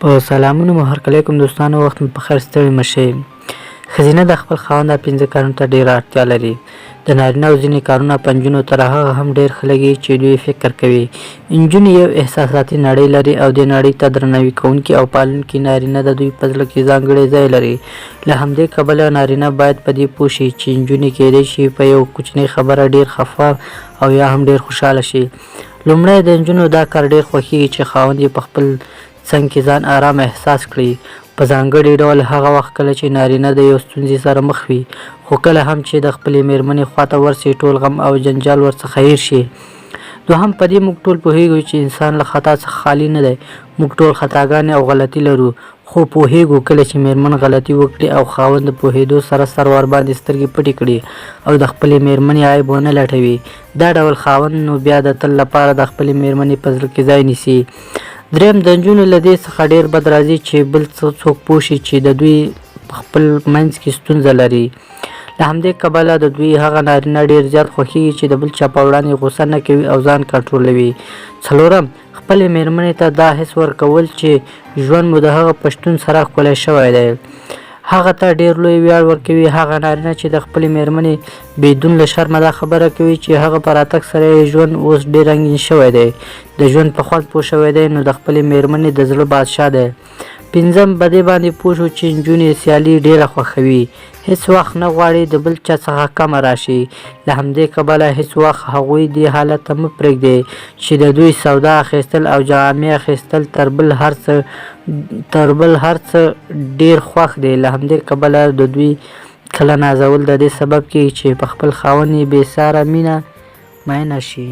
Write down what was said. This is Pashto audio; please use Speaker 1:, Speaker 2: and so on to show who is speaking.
Speaker 1: په سلامونو مو هرکلی کوم دوستانو، وخت مو په خیر، ستړي مه شئ. ښځینه د خپل خاوند دا پنځه کارونو ته ډېره اړتیا لري. د نارینه او ځینې کارونه په نجونو تر هغه هم ډېر ښه لګي چې دوی فکر کوي. نجونې یو احساساتي نړۍ لري او دې نړۍ ته درناوي کوونکي او پالونکي نارینه د دوی په زړه کې ځانګړی ځای لري. له همدې کبله نارینه باید په دې پوه شي چې نجونې کېدای شي په یوه کوچنۍ خبره ډېر خفه او یا هم ډېر خوشحاله شي. لومړی، د نجونو دا کار ډېر خوښېږي چې خاوند یې په خپل څنګ کې ځان ارامه احساس کړي، په ځانګړي ډول هغه وخت کله چې نارینه د یو ستونزې سره مخ وي، خو کله هم چې د خپلې مېرمنې خواته ورسي ټول غم او جنجال ورڅخه هېر شي. دوهم، په دې موږ ټول پوهېږو چې انسان له خطا څخه خالي نه دی، موږ ټول خطاګانې او غلطي لرو، خو پوهېږو کله چې مېرمن غلطي وکړي او خاوند د پوهېدو سره سره ورباندې سترګې پټې کړي او د خپلې مېرمنې عیب ونه لټوي، دا ډول خاوند نو بیا د تل لپاره د خپلې مېرمنې په زړه کې ځای نیسي. درېیم، د نجونو له دې څخه ډېر بد راځي چې بل څوک پوه شي چې د دوی په خپل منځ کې ستونزه لري. له همدې کبله د دوی هغه نارینه ډېر زیات خوښېږي چې د بل چا په وړاندې غوسه نه کوي او ځان کنټرولوي. څلورم، خپلې مېرمنې ته دا حس ورکول چې ژوند مو د هغه په شتون سره ښکلی شوی دی، هغه ته ډېر لوی ویاړ ورکوي. هغه نارینه چې د خپلې مېرمنې بدون له شرمه دا خبره کوي چې هغه په راتګ سره یې ژوند اوس ډېر رنګین شوی دی، د ژوند په خوند پوه شوی دی، نو د خپلې مېرمنې د زړه بادشاه دی. پنځم، په دې باندې پوه شو چې نجونې سیالي ډېره خوښوي، هېڅ وخت نه غواړي د بل چا څخه کمه راشي، له همدې کبله هېڅ وخت هغوی دې حالت ته مه پرېږدئ چې د دوی سودا اخیستل او جامې اخیستل تر بل هر څه تر بل هر څه ډېر خوښ دی، له همدې کبله د دوی کله نازول د دې سبب کېږي چې په خپل خاوند یې بې ساره مینه مینه شي.